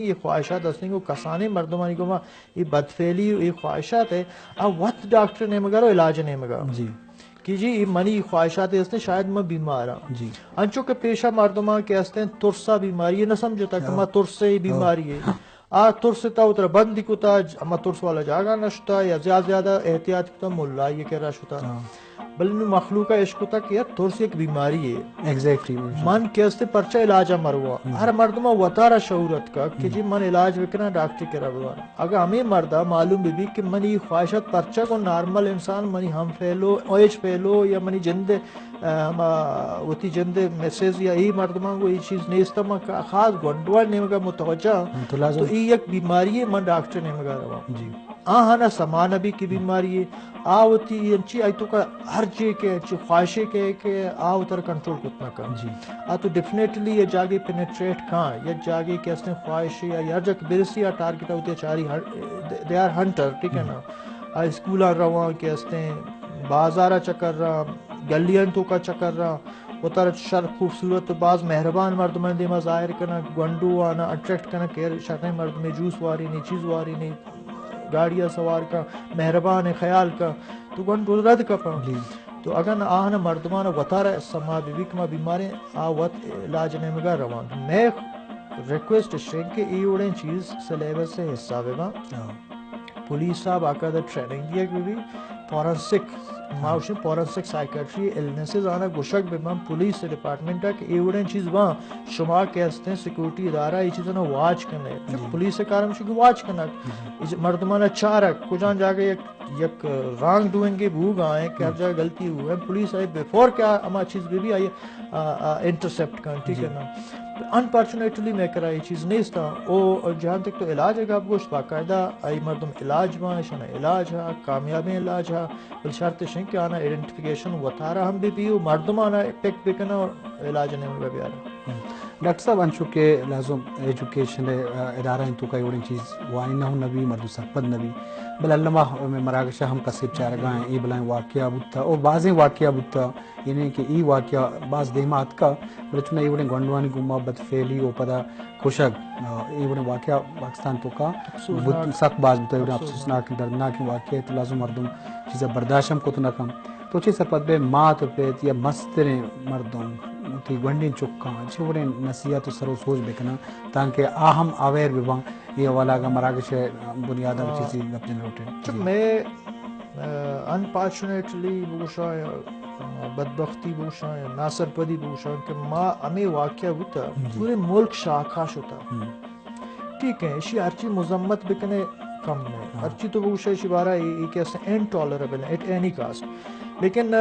اے خواہشات ہستیں کہ کسانیں مردمانی گوما اے بدفعلی و اے خواہشات ء آ وت ڈاکٹر ء نیمگا رو، علاج ء نیمگا۔ جی۔ کہ جی اے منی خواہشات ہستیں، شاید من بیمار آں۔ جی۔ انچو کہ پیشہ مردماں کہ ہستیں ترسا بیماری ء نہ سمجھتا کہ ہاں۔ ما ترس ء اے ہاں۔ بیماری ء۔ آ ترس ء تا وترا بندی کتا، ج-، ہما ترس والا جاگہ نہ شتا یا زیادہ زیادہ احتیاط کتا، ملائی ء کرا شتا۔ ہاں۔ بلے نوں مخلوق ء اشکتگ کہ یار ترس یک بیماری یے۔ ایگزیکٹلی۔ من کہ است پرچہ علاج ء مرواں۔ ہم۔ ہر مردم ء وتارا شعور اتکگ کہ ہم۔ جی من علاج بکناں، ڈاکٹر کرا بواں۔ اگاں ہمے مرد ء معلوم بہ بیت کہ منی خواہشات پرچہ گوں نارمل انسان، منی ہم فیلو، ایج فیلو یا منی جند ء، ء، ہما وتی جند ء مسز یا اے مردماں گوں اے چیز نیست، من خاص گونڈوان نیمگ ء متوجہ آں، ہم، تو لازم تو اے یک بیماری یے، من ڈاکٹر نیمگ ء رواں۔ جی۔ آہانا سما نہ بی کہ بیماری یے، آ وتی انچی آئی توکا ہر جے کہ انچی خواہشے کہ، کہ آ وتر کنٹرول کت نہ کن۔ جی۔ آ تو ڈیفینیٹلی یہ جاگے پینیٹریٹ کن، یہ جاگے کہ استیں خواہشے یا ہر جا کہ برسی آ ٹارگٹ آ وتی چاری ہر-، دے آر ہنٹر، ٹھیک ہے نا؟ آ اسکولاں رواں کہ استیں، بازارا چکر رہاں، گلیاں توکا چکر رہاں، وتارا شر خوبصورت باز مہربان مردمانی دیما ظاہر کناں، گونڈو آنا اٹریکٹ کناں کہ شریں مردمے، جوس واری نی، چیز واری نی، گاڑی ء سوار کن، مہربان ء خیال کن، تو گونڈو رد کپاں۔ جی۔ تو اگن آہن مردمان وتارا سما بہ بی کہ ما بیماریں، آ وت علاج نیمگا روان۔ مئے ریکویسٹ اش انت کہ اے وڑیں چیز سلیبس ء حصہ بہ باں۔ ہاں۔ پولیس ء باقاعدہ ٹریننگ دیگ بہ بی، فورنسک، ما ہاں۔ گوشیں فورنسک سائیکیٹری النسز آنا گوشگ بہ باں پولیس ڈپارٹمنٹ ء کہ اے وڑیں چیز باں، شما کہ ہستیں سیکورٹی ادارہ اے چیزاں واچ کنے۔ جی۔ پولیس ء کار ہمیش کہ واچ کنگ۔ جی۔ اے مردمانا چارگ، کجان جاگہ یک، یک رانگ ڈوئنگے بوگا ہیں کہ ہر ہم۔ جاگہ غلطی ہوئے، پولیس آئی بیفور کہ ہما چیز بہ بی آئی، آ، آ، انٹرسپٹ کن، ٹھیک جی۔ ہے نا؟ انفارچونیٹلی مئے کرا اے چیز نیست۔ او جہاں تک تو علاج ء گپ گوشت، باقاعدہ آئی مردم علاج باں، اشانا علاج ہا، کامیابیں علاج ہا، بل شرط اش انت کہ آنا آئیڈینٹیفیکیشن وتارا ہم بہ بی و مردم آنا پک بکناں و علاج ء نیمگا بیارا۔ ہم۔ ڈاکٹر صاحب، انچو کہ لازم ایجوکیشن ء، ادارہ انت توکا اے وڑیں چیز وانینہ ہم نہ بی، مردم سرپد نہ بی، بل الما مراگش ء ہم کسے چارگا ہیں، اے بلائیں واقعہ بوتا اور بازیں واقعہ بوتا، یعنی کہ اے واقعہ باز دیما اتکا، بلے چوناہا اے وڑیں گونڈوانی گوما بدفعلی و پدا کشگ، آ، اے وڑیں واقعہ پاکستان توکا افسوسناک۔ بوت-، سک باز بوتا، اے وڑیں افسوسناک۔ افسوسناک، دردناکیں واقعہ ات، لازم مردم چیزا برداشت ہم کت نہ کن۔ تو چے سرپد بے مات و پت یا مستریں مردم وتی گونڈیں چکاں چے وڑیں نصیحت و سر و سوج بکناں تانکہ آ ہم اویئر بباں؟ اے حوالہ اگاں مراگش ء بنیاد ء ہاں۔ چیزے گپ جن لوٹیں۔ چک جی۔ مئے، آ، انفارچونیٹلی بگوشاں یا بدبختی بگوشاں یا ناسرپدی بگوشاں کہ ما ہمے واقعہ بوتا، جی۔ پورے ملک شاکا شتا۔ ہم۔ ٹھیک ہے، اشی ہرچی مذمت بکنے کم ہے۔ ہاں۔ ہرچی تو بگوشے اشی بارہ اے، اے کہ انٹالریبل ہے ایٹ اینی کاسٹ۔ لیکن، آ،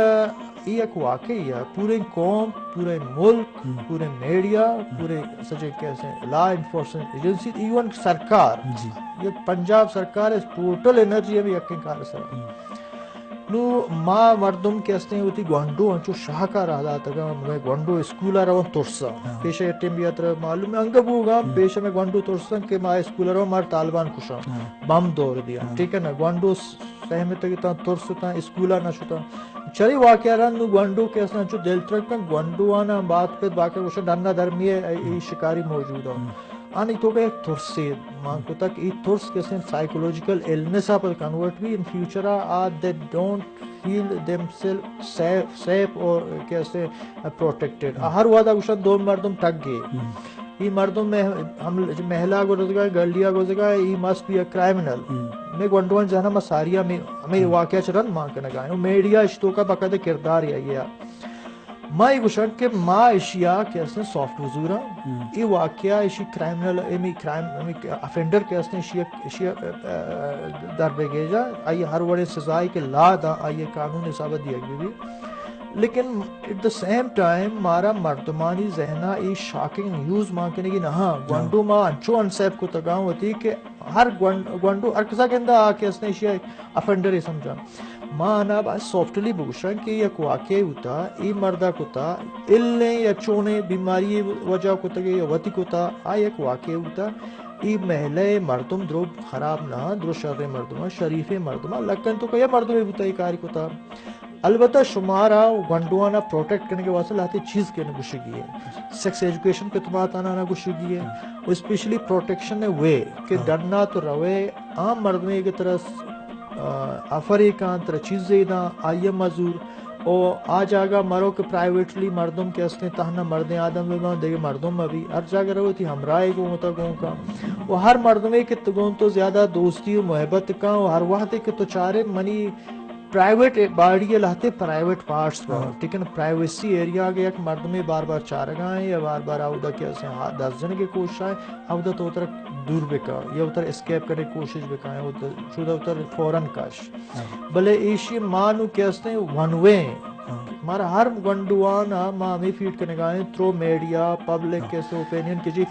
اے یک واقعی ہے، پورے قوم، پورے ملک، ہم۔ پورے میڈیا، ہم۔ پورے سجے کہ لا انفورسمنٹ ایجنسی، ایون سرکار، جی۔ یک پنجاب سرکار ہے، ٹوٹل انرجی ہمیں یکیں کار سر۔ ہم۔ نو ما مردم کہ استیں وتی گونڈو انچو شاہکا راہ داتگاں، مئے گونڈو اسکولا روان ترساں۔ ہاں۔ پیش ء ٹیم بیا ترا معلوم ہے، انگہ بوگاں، ہم۔ پیش ء مئے گونڈو ترساں کہ ما اسکولا روان مار طالبان کشاں۔ ہاں۔ بم دور دیاں۔ ہاں۔ ٹھیک ہے نا، گونڈو سہمتگ اتاں، ترس اتاں، اسکولا نہ شتاں۔ چرے واقعہ رند نو گونڈو کہ استاں انچو دل ترکاں، گونڈو آنا بات پہ باقی گوشاں ڈنا درمیے اے، اے ہم۔ شکاری موجود ہاں۔ ہم۔ آنی توکا یک ترسے مان کتگ، اے ترس کسیں سائیکولوجیکل النس ء پر کنورٹ بی، ان فیوچر ء آ they don't feel them self safe, safe اور کسیں پروٹیکٹڈ۔ آ ہر وہدا گوشن دو مردم ٹگے۔ ہم۔ اے مردم میں ہم محلہ گزگا، گلیا گزگا، اے مسٹ بی اے کرائمنل۔ ہم۔ میں گونڈوان جانا ما ساریا میں ہمیں ہم۔ واقعہ چرن مان کنگا۔ میڈیا اش توکا بقد کردار یا۔ ما اے گوشن کہ ما اشیا کہ استیں سافٹ وزوراں، ہم۔ اے واقعہ اشی کرائمنل، امی کرائم، امی افینڈر کہ استیں اشی، اشی، ا، ا، در بگیجا، آئی ہر وڑیں سزائی کہ لا دا، آئی قانون حساب دیگ بی بی۔ لیکن ایٹ دا سیم ٹائم مارا مردمانی ذہنا اے شاکنگ نیوز مان کنگی نہ ہاں۔ ہاں۔ گونڈو ما انچو انسیف کتگاں وتی کہ ہر گونڈ-، گونڈو ہر کسا گندا آ کہ استیں اشیا افینڈر ء سمجھاں۔ ما آنا باید سافٹلی بگوشاں کہ یک واقعے بوتا، اے مردا کتا، الیں یا چونیں بیماری وجہ کتگے یا وتی کتا، آ یک واقعے بوتا۔ اے محلہ مردم درو خراب نہ، درو شریں مردم، شریفیں مردم، لکن تو کہ مردمے بوتا اے کاری کتا۔ البتہ شمارا گونڈوانا پروٹیکٹ کنگے واسطہ لہتے چیز کہ نہ گوشگی ہے۔ سیکس ایجوکیشن کے تماتانا نہ گوشگی ہے۔ و اسپیشلی پروٹیکشن ہے وے کہ ہاں۔ ڈنا تو روے عام مردمے کے طرح، آ، آفر کان طرح چیزے داں، آئی مزور۔ او آ جاگہ مرو کہ پرائیویٹلی مردم کہ استیں تہنا مردیں آدم بہ بان، دیگہ مردم ابھی ہر جاگہ روتی ہمراہ گوں تا گوں کا۔ و ہر مردمے کہ تو گوں تو زیادہ دوستی و محبت کان و ہر وقت کہ تو چارے منی پرائیویٹ باڈی ء لہتے پرائیویٹ پارٹس با، ہاں۔ ٹھیک ہے نا، پرائیویسی ایریا اگہ یک مردمے بار بار چارگا ہیں یا بار بار اودا کہ اسے ہا-، دست جنگ کی کوشش ہے، اودا تو اتر دور بکا یا اتر اسکیپ کرنے کی کوشش بکا ہے، اتر، چودا اتر فوراً کش۔ ہاں۔ بلے ایشی مانو کہ استے ون وے ہیں۔ ہاں۔ مارا ہر گونڈوانا ما ہمیں فیڈ کنگا ہیں تھرو میڈیا، پبلک ہاں۔ کے سے اوپینین کہ جی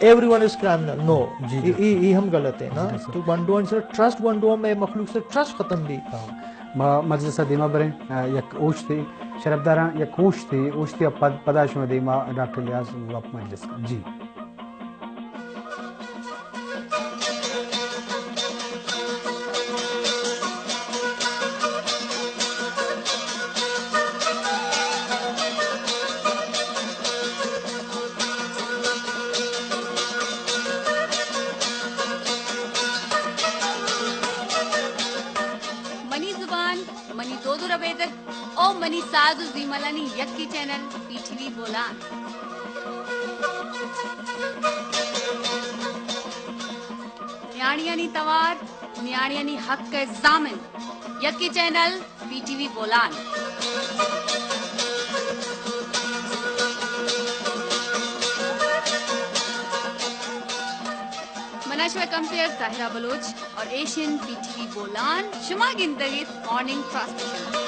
ایوری ون از کرائمنل، نو۔ جی، ای، جی۔ ای، ای ہم غلط ہے نا۔ جی، سر۔ تو گونڈوان سے ٹرسٹ، گونڈوان میں مخلوق سے ٹرسٹ ختم بھی۔ ہاں۔ ما مجلس ء دیما بریں، آ، یک اوشتے، شرفداراں یک اوشتے، اوشتے ء پد، پدا شما دیما ڈاکٹر الیاس گپ مجلس کن۔ جی۔ منی زبان، منی دود و ربیدگ او منی ساز و زیملانی یکی channel P T V Bolan. نیاڑیانی توار، نیاڑیانی حق ء ضامن، یکی channel P T V Bolan. منا شوئے کمپیئر طاہرہ بلوچ اور Asian P T V Bolan, شما گندگیت مارننگ ٹرانسمیشن۔